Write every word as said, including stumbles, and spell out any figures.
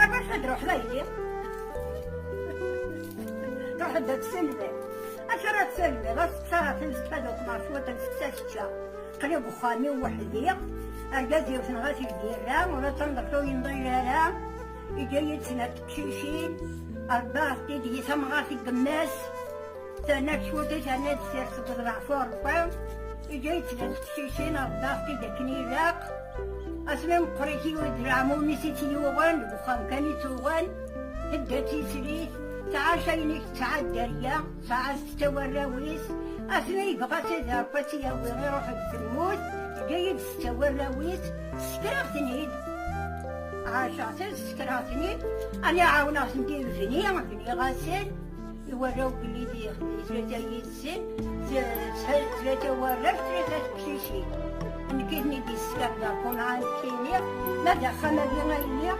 Amek ad ruḥeḍ a yelli? Ruḥ-d ad tselbeḍ. Acu ara tselbeḍ? Ad teqsaɣ ad tenseqsa d uqmar cwiṭ n seksa tečča. Aql-i deg uxxam-iw weḥd-i. Argaz-iw tenɣa-t lgirra, ula d tameṭṭut ur yenḍil ara. Iǧǧa-yi-d snat teqcicin. Rebbaɣ-t-id di tamɣart n yemma-s. Terna cwiṭ i terna deffir seg uḍeɛfu Rebbi. Iǧǧa-yi-d snat teqcicin, rebbaɣ-t-id akken ilaq. Asmi meqqrit yiwet d leɛmum-is i tt-yuɣen, deg uxxam kan i tt-uɣen. Tedda d tislit, tɛac ayen i tesɛa dderya, tesɛa setta warraw-is. Asmi yebɣa Sidi Rebbi ad tt-yawi, iruḥ-d temmut, teǧǧa-yi-d setta warraw-is, ssekreɣ-ten-id. Ɛaceɣ-ten, ssekreɣ-ten-id, ani ɛawneɣ-ten di lebni, bniɣ-asen. I warraw belli d tlata yid-sen, tlata warrac, tlata teqcicin. Nekk i ten-id-yeskan d akunɛa nekkini, ma d axxam-agi ay lliɣ,